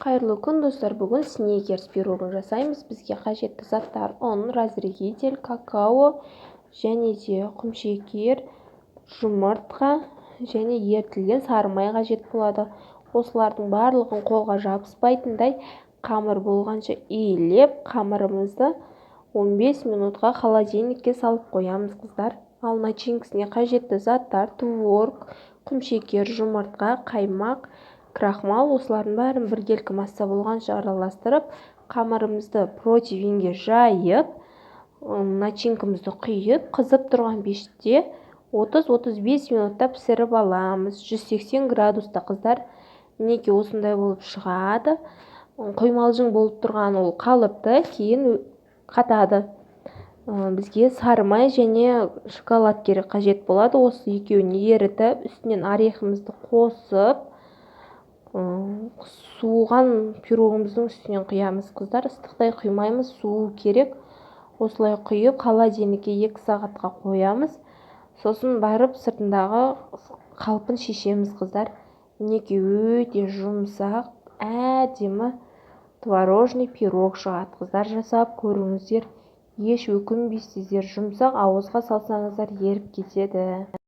Қайырлы күн, достар! Бүгін сникерс пирогын жасаймыз. Бізге қажетті заттар: ұн, разрыхлитель, какао және де құмшекер, жұмыртқа және ерітілген сары май қажет болады. Осылардың барлығын қолға жабыспайтындай қамыр болғанша илеп, қамырымызды 15 минутқа холодильникке салып қоямыз, қыздар. Ал начинкасіне қажетті заттар: творог, құмшекер, жұмыртқа, қаймақ, крахмал. Осылардың бәрін біркелкі масса болғанша араластырып, қамырымызды противеньге жайып, начинкамызды құйып, қызып тұрған пеште 30-35 минутта пісіріп аламыз 180 градуста. Қыздар, мінекей, осындай болып шығады. Құймалжың болып тұрған ол қалыпты, кейін қатады. Бізге сары май және шоколад керек, қажет болады. Осы екеуін ерітіп, үстінен орехымызды қосып, суыған пирогымыздың үстінен құямыз. Қыздар, ыстықтай құймаймыз, суу керек. Осылай құйып, холодильникке 2 сағатқа қоямыз, сосын барып сыртындағы қалпын шешеміз. Қыздар, мінекей, өте жұмсақ, әдемі творожный пирог шығады. Қыздар, жасап көріңіздер, еш өкінбейсіздер. Жұмсақ, ауызға салсаңыздар, еріп кетеді.